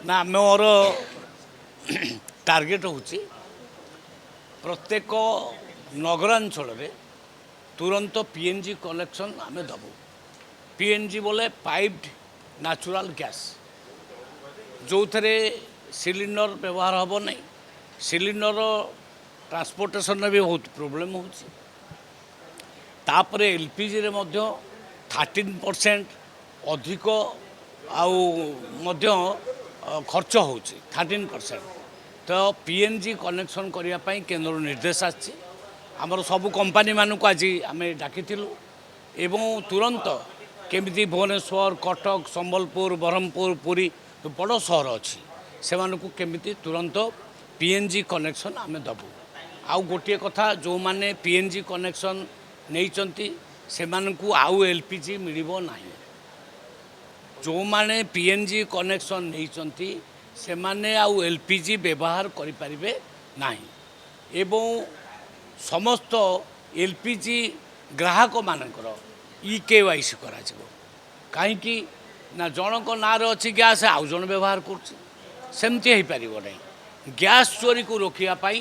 ନା, ମୋର ଟାର୍ଗେଟ୍ ହେଉଛି ପ୍ରତ୍ୟେକ ନଗରାଞ୍ଚଳରେ ତୁରନ୍ତ ପିଏନ୍ଜି କନେକ୍ସନ୍ ଆମେ ଦେବୁ। ପିଏନ୍ଜି ବୋଲେ ପାଇପ୍ଡ ନ୍ୟାଚୁରାଲ୍ ଗ୍ୟାସ୍, ଯେଉଁଥିରେ ସିଲିଣ୍ଡର ବ୍ୟବହାର ହେବ ନାହିଁ। ସିଲିଣ୍ଡର ଟ୍ରାନ୍ସପୋର୍ଟେସନରେ ବି ବହୁତ ପ୍ରୋବ୍ଲେମ୍ ହେଉଛି। ତାପରେ ଏଲ୍ପିଜିରେ ମଧ୍ୟ 13% ଅଧିକ ଆଉ ମଧ୍ୟ ଖର୍ଚ୍ଚ ହେଉଛି 13%। ତ ପିଏନ୍ଜି କନେକ୍ସନ୍ କରିବା ପାଇଁ କେନ୍ଦ୍ରରୁ ନିର୍ଦ୍ଦେଶ ଆସିଛି। ଆମର ସବୁ କମ୍ପାନୀମାନଙ୍କୁ ଆଜି ଆମେ ଡାକିଥିଲୁ ଏବଂ ତୁରନ୍ତ କେମିତି ଭୁବନେଶ୍ୱର, କଟକ, ସମ୍ବଲପୁର, ବ୍ରହ୍ମପୁର, ପୁରୀ ବଡ଼ ସହର ଅଛି, ସେମାନଙ୍କୁ କେମିତି ତୁରନ୍ତ ପିଏନ୍ଜି କନେକ୍ସନ୍ ଆମେ ଦେବୁ। ଆଉ ଗୋଟିଏ କଥା, ଯେଉଁମାନେ ପିଏନ୍ଜି କନେକ୍ସନ୍ ନେଇଛନ୍ତି, ସେମାନଙ୍କୁ ଆଉ ଏଲ୍ପିଜି ମିଳିବ ନାହିଁ। ଯେଉଁମାନେ ପିଏନ୍ଜି କନେକ୍ସନ୍ ନେଇଛନ୍ତି, ସେମାନେ ଆଉ ଏଲ୍ପିଜି ବ୍ୟବହାର କରିପାରିବେ ନାହିଁ ଏବଂ ସମସ୍ତ ଏଲ୍ପିଜି ଗ୍ରାହକମାନଙ୍କର ଇକେୱାଇସି କରାଯିବ। କାହିଁକି ନା ଜଣଙ୍କ ନାଁରେ ଅଛି ଗ୍ୟାସ୍, ଆଉ ଜଣେ ବ୍ୟବହାର କରୁଛି, ସେମିତି ହେଇପାରିବ ନାହିଁ। ଗ୍ୟାସ୍ ଚୋରିକୁ ରୋକିବା ପାଇଁ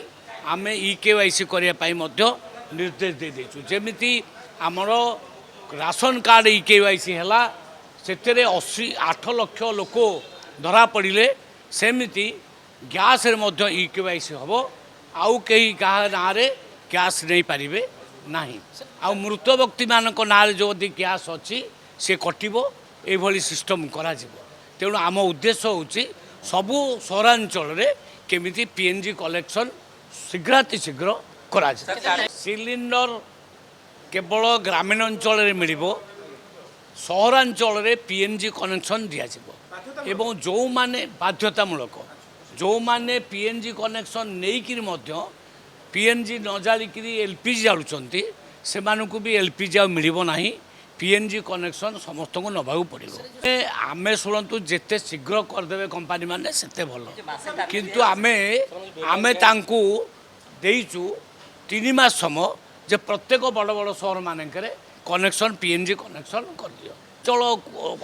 ଆମେ ଇକେୱାଇସି କରିବା ପାଇଁ ମଧ୍ୟ ନିର୍ଦ୍ଦେଶ ଦେଇଦେଇଛୁ। ଯେମିତି ଆମର ରାସନ କାର୍ଡ଼ ଇକେୱାଇସି ହେଲା, ସେଥିରେ 88 ଲକ୍ଷ ଲୋକ ଧରା ପଡ଼ିଲେ, ସେମିତି ଗ୍ୟାସ୍ରେ ମଧ୍ୟ ଇକେୱାଇସି ହେବ। ଆଉ କେହି କାହା ନାଁରେ ଗ୍ୟାସ୍ ନେଇପାରିବେ ନାହିଁ। ଆଉ ମୃତ ବ୍ୟକ୍ତିମାନଙ୍କ ନାଁରେ ଯଦି ଗ୍ୟାସ୍ ଅଛି, ସେ କଟିବ। ଏଇଭଳି ସିଷ୍ଟମ୍ କରାଯିବ। ତେଣୁ ଆମ ଉଦ୍ଦେଶ୍ୟ ହେଉଛି ସବୁ ସହରାଞ୍ଚଳରେ କେମିତି ପିଏନ୍ଜି କଲେକ୍ସନ୍ ଶୀଘ୍ରାତି ଶୀଘ୍ର କରାଯିବ। ସିଲିଣ୍ଡର କେବଳ ଗ୍ରାମୀଣ ଅଞ୍ଚଳରେ ମିଳିବ, ସହରାଞ୍ଚଳରେ ପିଏନ୍ଜି କନେକ୍ସନ୍ ଦିଆଯିବ ଏବଂ ଯେଉଁମାନେ ବାଧ୍ୟତାମୂଳକ, ଯେଉଁମାନେ ପିଏନ୍ଜି କନେକ୍ସନ୍ ନେଇକିରି ମଧ୍ୟ ପିଏନ୍ଜି ନ ଜାଳିକିରି ଏଲ୍ପିଜି ଜାଳୁଛନ୍ତି, ସେମାନଙ୍କୁ ବି ଏଲ୍ପିଜି ଆଉ ମିଳିବ ନାହିଁ। ପିଏନ୍ଜି କନେକ୍ସନ୍ ସମସ୍ତଙ୍କୁ ନେବାକୁ ପଡ଼ିବ। ଆମେ ଶୁଣନ୍ତୁ, ଯେତେ ଶୀଘ୍ର କରିଦେବେ କମ୍ପାନୀମାନେ, ସେତେ ଭଲ। କିନ୍ତୁ ଆମେ ତାଙ୍କୁ ଦେଇଛୁ 3 ମାସ ସମୟ ଯେ ପ୍ରତ୍ୟେକ ବଡ଼ ବଡ଼ ସହରମାନଙ୍କରେ କନେକ୍ସନ୍, ପିଏନ୍ଜି କନେକ୍ସନ୍ କରିଦିଅ। ଚଳ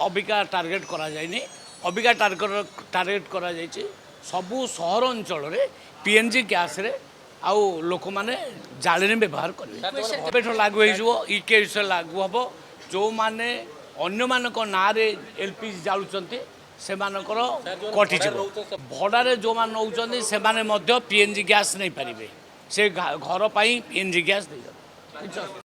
ଅବିକା ଟାର୍ଗେଟ୍ କରାଯାଇନି। ଅବିକା ଟାର୍ଗେଟ୍ କରାଯାଇଛି ସବୁ ସହର ଅଞ୍ଚଳରେ ପିଏନ୍ଜି ଗ୍ୟାସ୍ରେ ଆଉ ଲୋକମାନେ ଜାଳେଣୀ ବ୍ୟବହାର କରିବେ। ଏବେଠୁ ଲାଗୁ ହେଇଯିବ, ଇ କେ ଲାଗୁ ହେବ। ଯେଉଁମାନେ ଅନ୍ୟମାନଙ୍କ ନାଁରେ ଏଲ୍ପିଜି ଜାଳୁଛନ୍ତି, ସେମାନଙ୍କର କଟିଯିବ। ଭଡ଼ାରେ ଯେଉଁମାନେ ନେଉଛନ୍ତି, ସେମାନେ ମଧ୍ୟ ପିଏନ୍ଜି ଗ୍ୟାସ୍ ନେଇପାରିବେ। ସେ ଘର ପାଇଁ ପିଏନ୍ଜି ଗ୍ୟାସ୍ ଦେଇଦେବେ। କିଛି ଅସୁବିଧା